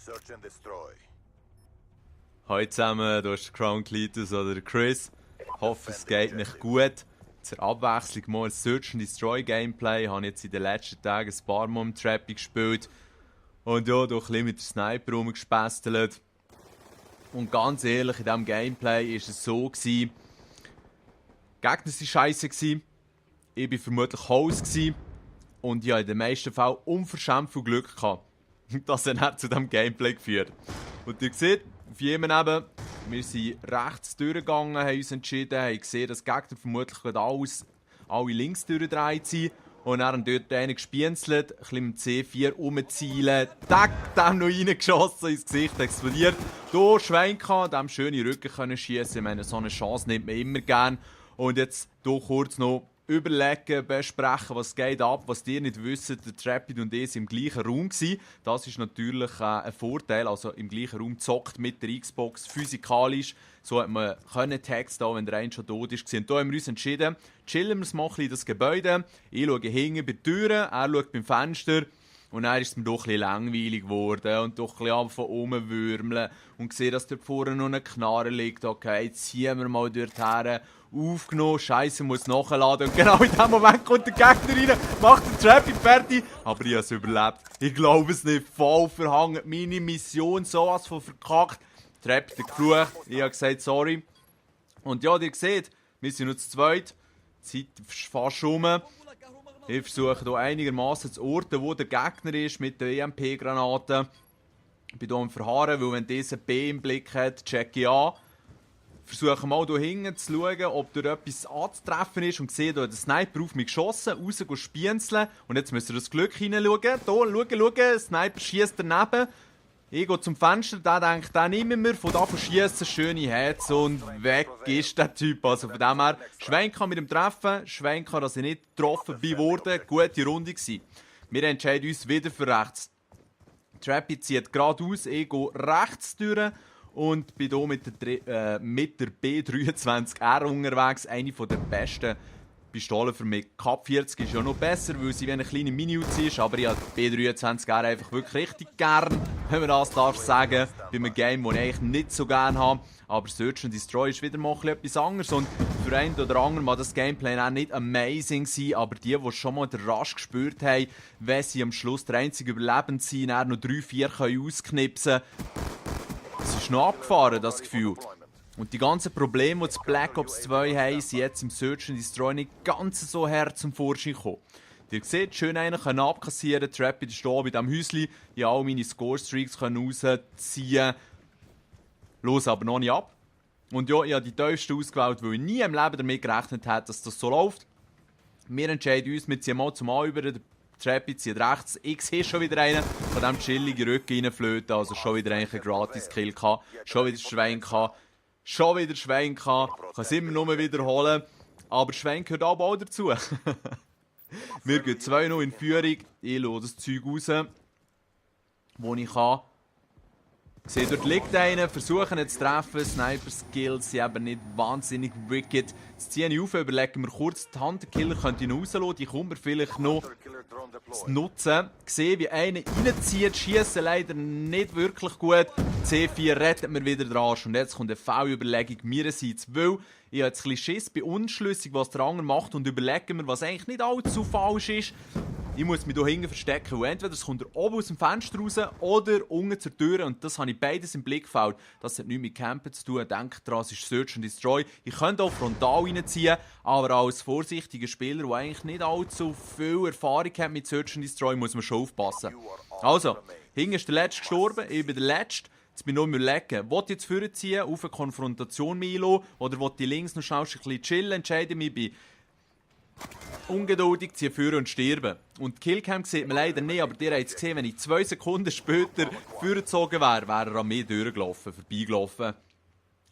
Search and destroy. Hallo zusammen, hier ist Crown Cletus oder Chris. Ich hoffe, es geht mich gut. Zur Abwechslung mal ein Search and Destroy Gameplay. Ich habe jetzt in den letzten Tagen ein paar Mal im Trappy gespielt. Und ja, doch ein bisschen mit dem Sniper rumgespästelt. Und ganz ehrlich, in diesem Gameplay war es so, die Gegner waren scheiße, ich war vermutlich Haus und ich hatte in den meisten Fällen unverschämt viel Glück gehabt. Das hat dann zu diesem Gameplay geführt. Und ihr seht, auf jedem eben, wir sind rechts durchgegangen, haben uns entschieden, haben gesehen, dass die Gegner vermutlich alle links durchgedreht sind. Und dann dort einen gespienzelt, ein bisschen mit C4 rumzielen, dem noch reingeschossen, ins Gesicht explodiert. Hier Schwenka, dem schöne Rücken können schießen. Ich meine, so eine Chance nimmt man immer gern. Und jetzt hier kurz noch überlegen, besprechen, was geht ab, was ihr nicht wisst. Der Trappy und ich waren im gleichen Raum gewesen. Das ist natürlich ein Vorteil, also im gleichen Raum gezockt mit der Xbox, physikalisch. So hat man Text da, wenn der eine schon tot ist. Und da haben wir uns entschieden, chillen wir mal in das Gebäude. Ich schaue hinten bei der Tür, er schaut beim Fenster. Und dann ist es mir doch ein bisschen langweilig geworden und doch ein bisschen anfangen rumwürmeln und sehe, dass dort vorne noch eine Knarre liegt. Okay, jetzt ziehen wir mal dort her. Aufgenommen, Scheiße, muss nachladen. Und genau in dem Moment kommt der Gegner rein, macht den Trappy fertig. Aber ich habe es überlebt. Ich glaube es nicht. Voll verhangen. Meine Mission sowas von verkackt. Trappy hat geflucht. Ich habe gesagt, sorry. Und ja, ihr seht, wir sind nur zu zweit. Die Zeit ist fast rum. Ich versuche hier einigermaßen zu orten, wo der Gegner ist mit der EMP-Granaten. Ich bin hier am Verharren, weil wenn dieser B im Blick hat, checke ich an. Versuche mal hier hinten zu schauen, ob da etwas anzutreffen ist und sehe, da hat der Sniper auf mich geschossen, raus spienzeln. Und jetzt müsst ihr das Glück hineinschauen. Hier, schauen, der Sniper schießt daneben. Ich gehe zum Fenster, der denkt, den nehmen wir, von da schießen, schöne Herz und weg ist der Typ. Also von dem her, Schwenka mit dem Treffen, Schwenka, dass ich nicht getroffen bin worden, gute Runde gewesen. Wir entscheiden uns wieder für rechts. Trappy zieht geradeaus, ich gehe rechts durch und bin hier mit der B23R unterwegs, eine der besten Pistolen für mich. Kap 40 ist ja noch besser, weil sie wie eine kleine Mini-Uzi ist, aber ich habe die B23R einfach wirklich richtig gern, wenn man das darf sagen, bei einem Game, das ich eigentlich nicht so gerne habe. Aber Search and Destroy ist wieder mal etwas anderes und für einen oder anderen mag das Gameplay auch nicht amazing sein, aber die schon mal den Rush gespürt haben, wenn sie am Schluss der einzige Überlebende sind, dann noch 3-4 ausknipsen können, es ist noch abgefahren, das Gefühl. Und die ganzen Probleme, die die Black Ops 2 haben, sind jetzt im Search and Destroy nicht ganz so hart zum Vorschein gekommen. Ihr seht, schön einen können abkassieren, Trappy ist hier bei diesem Häuschen, ich alle meine Score-Streaks rausziehen. Los aber noch nicht ab. Und ja, ich habe die tiefste ausgewählt, weil ich nie im Leben damit gerechnet habe, dass das so läuft. Wir entscheiden uns, wir ziehen mal zum A über, der Trappy zieht rechts. Ich sehe schon wieder einen von diesem chilligen Rücken reinflöten, also schon wieder einen Gratis-Kill gehabt, schon wieder Schwein gehabt. Schon wieder Schwenk kann es immer nur wiederholen. Aber Schwenk gehört auch bald dazu. Wir gehen 2-0 in Führung. Ich lasse das Zeug raus, wo ich kann. Ich sehe, dort liegt einer, versuchen ihn zu treffen. Sniper-Skills sind eben nicht wahnsinnig wicked. Jetzt ziehe ich auf, überlegen wir kurz, die Hunter-Killer könnte ich noch rauslassen. Die kommen wir vielleicht noch zu nutzen. Ich sehe, wie einer reinzieht, schießen leider nicht wirklich gut. C4 rettet mir wieder den Arsch. Und jetzt kommt eine Foulüberlegung meinerseits, weil ich habe jetzt ein bisschen Schiss, bin unschlüssig, was der andere macht und überlege mir, was eigentlich nicht allzu falsch ist. Ich muss mich hier hinten verstecken, weil entweder es kommt oben aus dem Fenster raus oder unten zur Tür und das habe ich beides im Blickfeld. Das hat nichts mit Campen zu tun, denkt daran, es ist Search and Destroy. Ich könnte auch frontal reinziehen, aber als vorsichtiger Spieler, der eigentlich nicht allzu viel Erfahrung hat mit Search and Destroy, muss man schon aufpassen. Also, hinten ist der Letzte gestorben, ich bin der Letzte. Jetzt bin ich nur überlegen, will ich jetzt vorziehen, auf eine Konfrontation Milo oder will ich links noch schnell ein bisschen chillen, entscheide mich bei ungeduldig, ziehe vor und sterben. Und die Killcam sieht man leider nicht, aber ihr habt es gesehen, wenn ich 2 Sekunden später vorgezogen wäre, wäre er an mir durchgelaufen, vorbeigelaufen.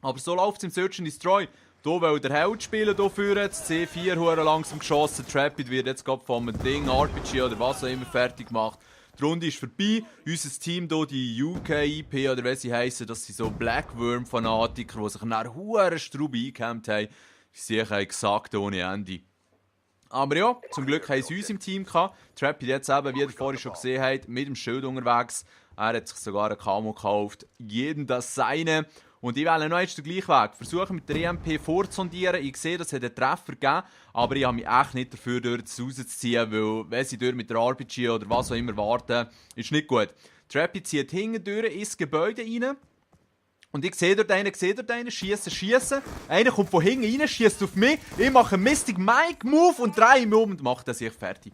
Aber so läuft es im Search and Destroy. Hier will der Held spielen, hier vorne, das C4 hure langsam geschossen, Trappy wird jetzt gerade von einem Ding, RPG oder was auch immer fertig gemacht. Die Runde ist vorbei. Unser Team hier, die UK-IP oder wie sie heissen, das sind so Blackworm-Fanatiker, die sich nach hure Strub eingecampt haben. Sie haben gesagt ohne Ende. Aber ja, zum Glück haben sie uns im Team gehabt. Trappy jetzt eben, wie ihr vorhin schon gesehen habt, mit dem Schild unterwegs. Er hat sich sogar ein Camo gekauft. Jedem das seine. Und ich wähle noch jetzt den gleichen Weg. Versuche mit der EMP vorzusondieren. Ich sehe, dass es einen Treffer gegeben, aber ich habe mich echt nicht dafür, dort rauszuziehen, weil wenn sie dort mit der RPG oder was auch immer warten, ist nicht gut. Trappy zieht hinten durch ins Gebäude rein. Und ich sehe dort einen, schiessen. Einer kommt von hinten rein, schießt auf mich. Ich mache einen Mystic Mike Move und drehe mich um und mache das sich fertig.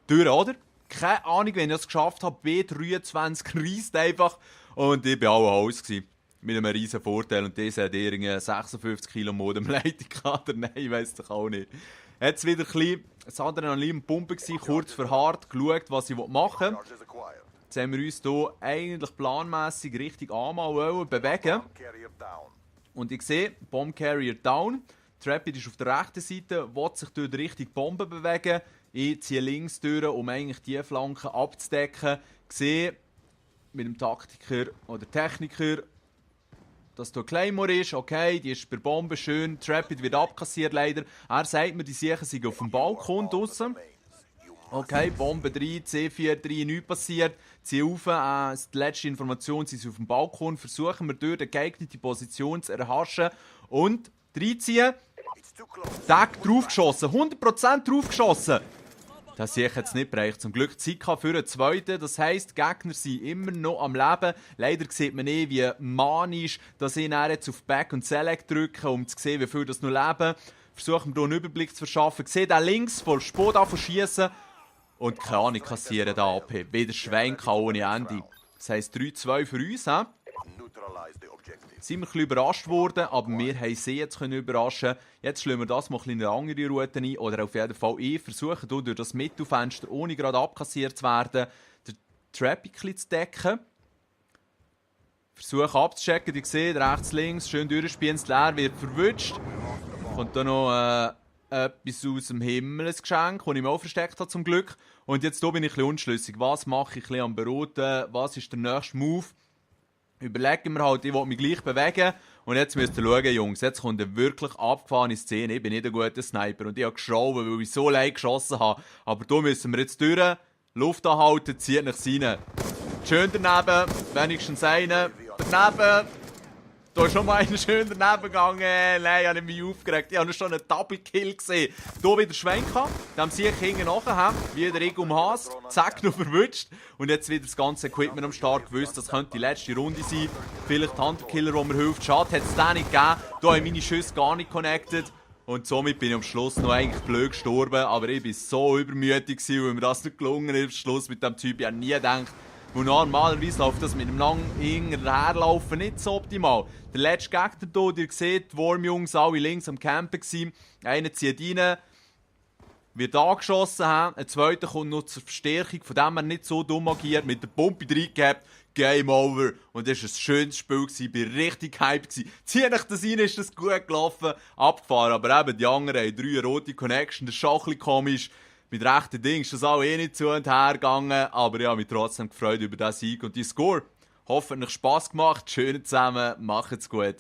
Durch, oder? Keine Ahnung, wenn ich das geschafft habe. B23 reist einfach. Und ich war auch Haus. Mit einem riesen Vorteil. Und dieser hat irgendwie 56 Kilo Modem-Leitung. Nein, ich weiss doch auch nicht. Jetzt wieder ein bisschen das Adrenalin-Pumpen gewesen, kurz verharrt, geschaut, was ich machen will. Jetzt haben wir uns hier eigentlich planmässig richtig einmal bewegen. Und ich sehe, Bomb Carrier down. Trappy ist auf der rechten Seite, will sich durch die Richtung Bombe bewegen. Ich ziehe links durch, um eigentlich die Flanken abzudecken. Ich sehe mit dem Taktiker oder Techniker, dass hier Claymore ist. Okay, die ist bei der Bombe schön. Trappy wird abkassiert leider. Er sagt mir, die Siechen sind auf dem Balkon draussen. Okay, Bombe 3, C4, 3, nichts passiert. Zieh auf, die letzte Information, sie sind auf dem Balkon. Versuchen wir dort eine geeignete Position zu erhaschen. Und reinziehen. Tag draufgeschossen, 100% draufgeschossen. Das sehe ich jetzt nicht bereicht. Zum Glück Zeit für einen zweiten. Das heisst, die Gegner sind immer noch am Leben. Leider sieht man nicht, wie manisch, dass ich jetzt auf Back und Select drücke, um zu sehen, wie viel das noch leben. Versuchen wir hier einen Überblick zu verschaffen. Ich sehe da links voll Spot schießen. Und keine Ahnung, kassieren da AP. Wieder Schwenk ohne Ende. Das heisst 3-2 für uns. Sind wir ein bisschen überrascht worden, aber wir haben sie jetzt überraschen. Jetzt schlagen wir das mal in eine andere Route ein. Oder auf jeden Fall ich versuche hier durch das Mittelfenster, ohne gerade abkassiert zu werden, den Trap ein bisschen zu decken. Versuche abzuchecken. Ihr seht, rechts, links, schön durchspielen, das Leer wird verwutscht. Kommt da noch etwas aus dem Himmel, ein Geschenk, das ich mir auch versteckt habe zum Glück. Und jetzt hier bin ich ein bisschen unschlüssig. Was mache ich ein bisschen am Beraten? Was ist der nächste Move? Überlegen wir halt, ich will mich gleich bewegen. Und jetzt müsst ihr schauen, Jungs, jetzt kommt eine wirklich abgefahrene Szene. Ich bin nicht ein guter Sniper und ich habe geschraubt, weil ich so leicht geschossen habe. Aber hier müssen wir jetzt durch. Luft anhalten, zieht nach rein. Schön daneben, wenigstens einen. Daneben. Da ist schon mal einer schön daneben gegangen. Nein, ich habe mich aufgeregt. Ich habe schon einen Double-Kill gesehen. Hier wieder Schwenker. Dann sehe ich hinten nachher, wie der Igum Haas. Zack, noch verwutscht. Und jetzt wieder das ganze Equipment am Start gewusst. Das könnte die letzte Runde sein. Vielleicht der Hunter-Killer, der mir hilft. Schade, hat es den nicht gegeben. Hier habe ich meine Schüsse gar nicht connected. Und somit bin ich am Schluss noch eigentlich blöd gestorben. Aber ich war so übermütig, weil mir das nicht gelungen ist. Am Schluss mit dem Typ, ich habe nie gedacht. Und normalerweise läuft das mit einem langen Hinterherlaufen nicht so optimal. Der letzte Gegner hier, ihr seht, die Worm-Jungs alle links am Campen waren. Einer zieht rein, wird angeschossen haben. Ein zweiter kommt noch zur Verstärkung, von dem er nicht so dumm agiert, mit der Pumpe reingehabt. Game over. Und das war ein schönes Spiel, ich war richtig hyped. Zieh ich das rein, ist das gut gelaufen, abgefahren. Aber eben, die anderen haben 3 rote Connections, das ist schon ein bisschen komisch. Mit rechten Dingen ist das auch nicht zu und her gegangen, aber ich habe mich trotzdem gefreut über diesen Sieg und die Score. Hoffentlich Spass gemacht, schön zusammen, macht's gut.